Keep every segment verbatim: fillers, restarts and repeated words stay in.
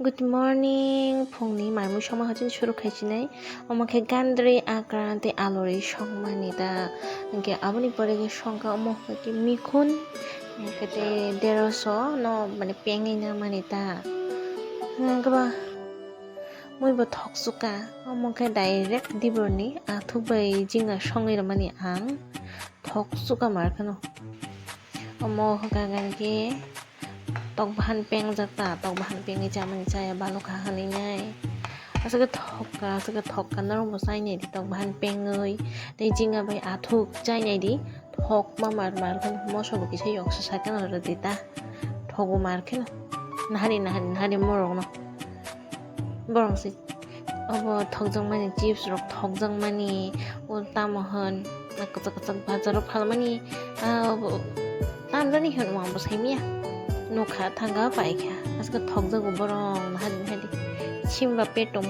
Good morning, phungni mai mui songma hachini suru khaisinai. Omo khe gandri, akran tei aluri songmani ta. Hwnkhe aboni pore khe songkha omo hwnkhe mikhun, hwnkhe tei deroso no mane pengwi namani ta. Hwnkhe ba mui bo thoksuka, omo khe direct diborni athuk bai jinga songwi rwmani ang. Thoksuka mar kheno. Omo hwnkha hwnkhe tok bahan pengjak ta, tok bahan pengwi chamani chaya balokha hwnwi nai. Aswkhe thokka, aswkhe thokka norok bo chainai di tok bahan pengwi. Tei jinga bai athuk chainai di, thokma mar mar kheno moso bo kisa yoksa sakhe no rwdi ta. Thogo mar kheno. Nahari, nahari, nahari morokno. Borok se obo thokjakmani, chips rok thokjakmani, o tamo hwn, kwchak kwchak bazaro phalmani, ah, obo tamjani hwn, omo ang bo saimanya. Nukha, thangkha, paikha, aswk thokjago borok, nahadi nahadi, simba petom,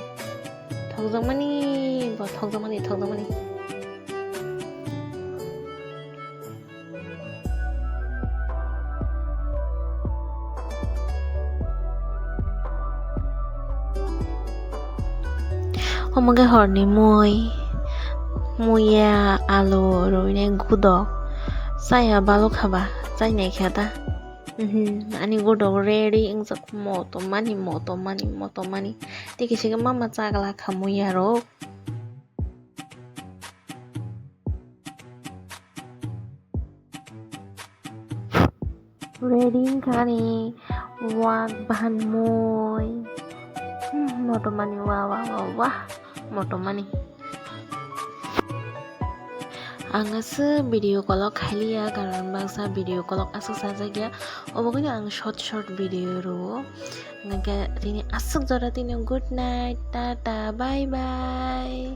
thokjakmani, bo thokjakmani, thokjakmani. Omo khe horni mui, muya, alu, ruinai gudok, chaya balokha ba, chainai kha ta. Mhm, ani gudok ready wngjak, motom mani, motom mani, motom mani. Tei kisa khe mama chagla kha muya rok. Ready wngkha ani wak bahan mui. Hmm, motom mani, wa, wa, wa, wa, motom mani. Ang aswk video kolok khailiya, karon baksa video kolok aswk sajakya. Obo khe ang short short video rwo. Hwnkhe tini aswk jora tini good night, tata, bye bye.